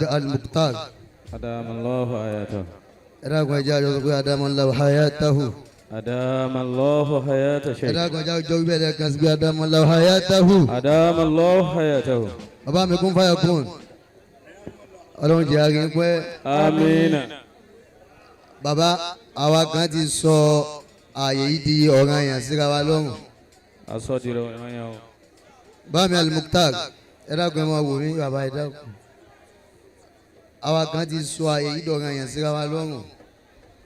Al-Mukhtar. Adamallahu hayatahu. Ẹ dákun, ẹ jẹ́ àjọ sọ pé adamallahu hayatahu. Adamallahu hayata Ẹ sheikh. dákun, ẹ jẹ́ àjọ wípé ẹ kan sí pé adamallahu hayatahu. Adamallahu hayatahu. Bàbá mi, kún fáyà kún, Ọlọ́run jẹ́ àárín pẹ́. Amina. Bàbá, àwa kan ti sọ ààyè yìí di ọ̀ràn yàn síra wa lọ́rùn. Asọ́dìrọ̀ ìrànyàn o. Bàbá mi Al-Mukhtar, ẹ dákun, ẹ máa wò mí. Bàbá, ẹ dákun, àwa kan ti sọ ààyè yìí dọ̀ràn yàn síra wa lọ́rùn.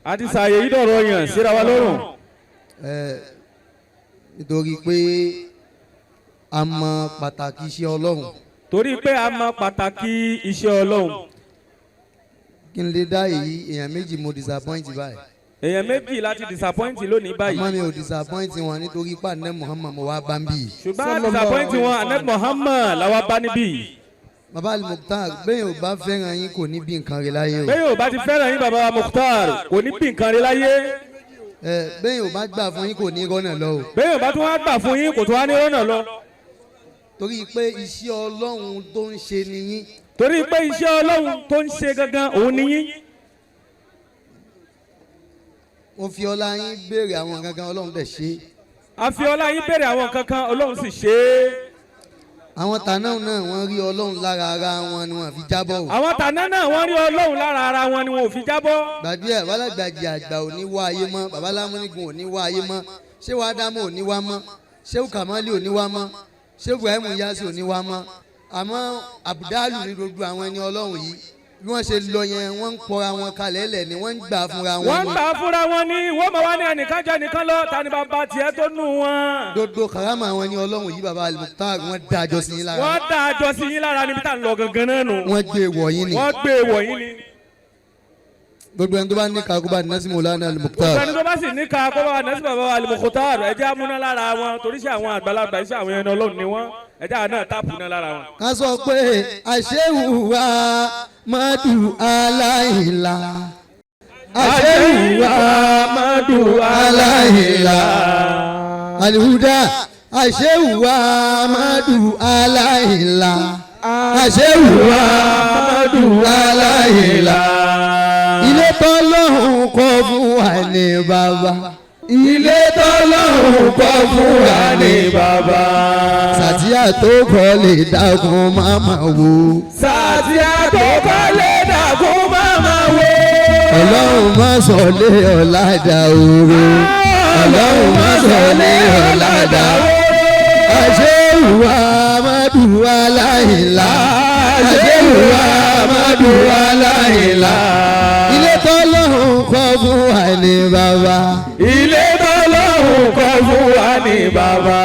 A ti sàyè yìí dọ̀rọ̀ yàn síra wa lọ́rùn. Ẹ nítorí pé a mọ pàtàkì iṣẹ́ Ọlọ́run. Torí pé a mọ pàtàkì iṣẹ́ Ọlọ́run. Kí n lè dá èyí, èèyàn méjì mo disappoint báyìí. Èèyàn méjì láti disappoint lónìí báyìí. Àmọ́ mi ò disappoint wọn nítorí pàdé Muhammad mo wá bá ń bì. Ṣùgbọ́n a disappoint wọn, Anabi Muhammad làwa bá níbí. Bàbá Al-Mukhtar, bẹ́ẹ̀ ò bá fẹ́ràn yín, kò ní bí nǹkan rẹ̀ láyé o. Bẹ́ẹ̀ ò bá ti fẹ́ràn yín, bàbá wa Mukhtar, kò ní bí nǹkan rí láyé. Ẹ bẹ́ẹ̀ ò bá gbà fún yín, kò ní rọ́nà lọ o. Bẹ́ẹ̀ ò bá tún wá gbà fún yín, kò tún wá ní rọ́nà lọ. Torí pé iṣẹ́ Ọlọ́run tó ń ṣe ni yín. Torí pé iṣẹ́ Ọlọ́run tó ń ṣe gangan òun ni yín. Mo fi ọlá yín béèrè àwọn gangan, Ọlọ́run dẹ̀ ṣe. A fi ọlá yín béèrè àwọn kankan, Ọlọ́run sì ṣe é. Àwọn tànáà náà, wọ́n rí Ọlọ́run lára ara wọn ni wọ́n fi jábọ̀ o. Àwọn tàná náà, wọ́n rí Ọlọ́run lára ara wọn ni wọn ò fi jábọ́. Gbàgbé ẹ̀, babalágbàjì àgbà ò ní wá ayé mọ́, babalámúnigun ò ní wá ayé mọ́, ṣé wàá dámọ̀ ò ní wá mọ́, ṣé kàmálì ò ní wá mọ́, ṣé Ibrahim Yasi ò ní wá mọ́. Àmọ́ Abudulayi ní gbogbo àwọn ẹni Ọlọ́run yìí, bí wọ́n ṣe lọ yẹn, wọ́n ń pọra wọn kalẹ̀ lẹ̀ ni wọ́n ń gbà fúnra wọn Wọ́n ń ni. gbà fúnra wọn ni wọ́n máa wá ní ẹnìkan jẹ́ ẹnìkan lọ, ta ni bàbá tiẹ̀ tó nù wọn. Gbogbo karama àwọn ẹni Ọlọ́run yìí, baba Al-Mukhtar, wọ́n dájọ́ sí yín lára. Wọ́n dá àjọ sí yín lára níbi tá à ń lọ gangan náà nù. Wọ́n gbé wọ̀nyí ni. Wọ́n gbé wọ̀nyí ni. Gbogbo ẹni tó bá ní kakuba nasi Mawlana Al-Mukhtar. Ẹni tó bá sì ní ká kó bá wà nẹ́sì bàbá wa Al-Mukhtar, ẹ jẹ́ amúná lára wọn, torí sí àwọn àgbàlagbà, iṣẹ́ àwọn ẹni Ọlọ́run ni wọ́n, ẹ jẹ́ àwọn náà táàpù náà lára wọn. Ká sọ pé àṣewùwà mọ́dù aláìlá, àṣewùwà madu aláìlá, alihuda, àṣewùwà mọ́dù aláìlá, àṣewùwà mọ́dù aláìlá, ilé tọ́lọ́hún kọ́ fún wa ní bàbá, ilé tọ́lọ́hún kọ́ fún wa ní bàbá. Sàtíyà tó kọ́ lè dákun máma wo. Sàtíyà tó kọ́lé dàgún máma wo. Ọlọ́run má sọ lé ọ̀làdà òru, Ọlọ́run má sọ lé ọ̀làdà òru. Àṣewùwà mádùú aláìlá, àṣewùwà mádùú aláìlá, ilé tọ́lọ́hún kọ́ fún wa ní bàbá. Ilé tọ́lọ́hún kọ́ fún wa ní bàbá.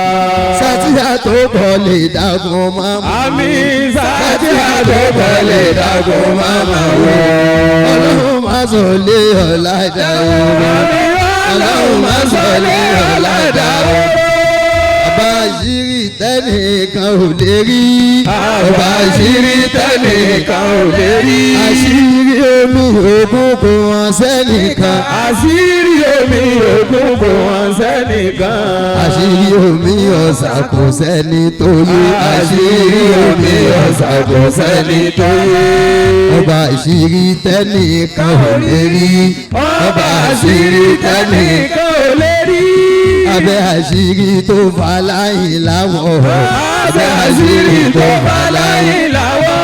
Sàtíyà tó kọ́ lè dákun máma. Àmín. Sàtíyà tó kọ́ lè dákun máma wo. Ọlọ́run má sọ lé ọ̀làdà òru, Ọlọ́run má sọ lé ọ̀làdà òru. Ọba àṣírí tẹ́nìkan ò lè rí. Ọba àṣírí tẹ́nìkan ò lè rí. Àṣírí omi òkun kò wọ́n sẹ́nìkan. Àṣírí omi òkun kò wọ́n sẹ́nìkan. Àṣírí omi ọ̀sà kò sẹ́ni tó yé. Àṣírí omi ọ̀sà kò sẹ́ni tó yé. Ọba àṣírí tẹ́nìkan ò lè rí. Ọba àṣírí tẹ́nìkan ò lè rí. Abẹ́ àṣírí tó fa láyìn láwọ̀. Abẹ́ àṣírí tó bá láyìn láwọ̀.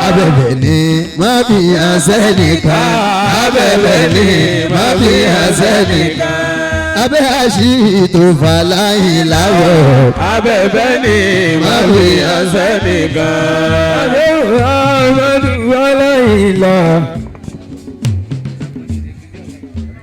Abẹ́bẹ̀ ni má fi hàn sẹ́nìkan. Abẹ́bẹ̀ ni má fi hàn sẹ́nìkan. Abẹ́ àṣírí tó fa láyìn láwọ̀. Abẹ́bẹ́ ni má fi hàn sẹ́nìkan.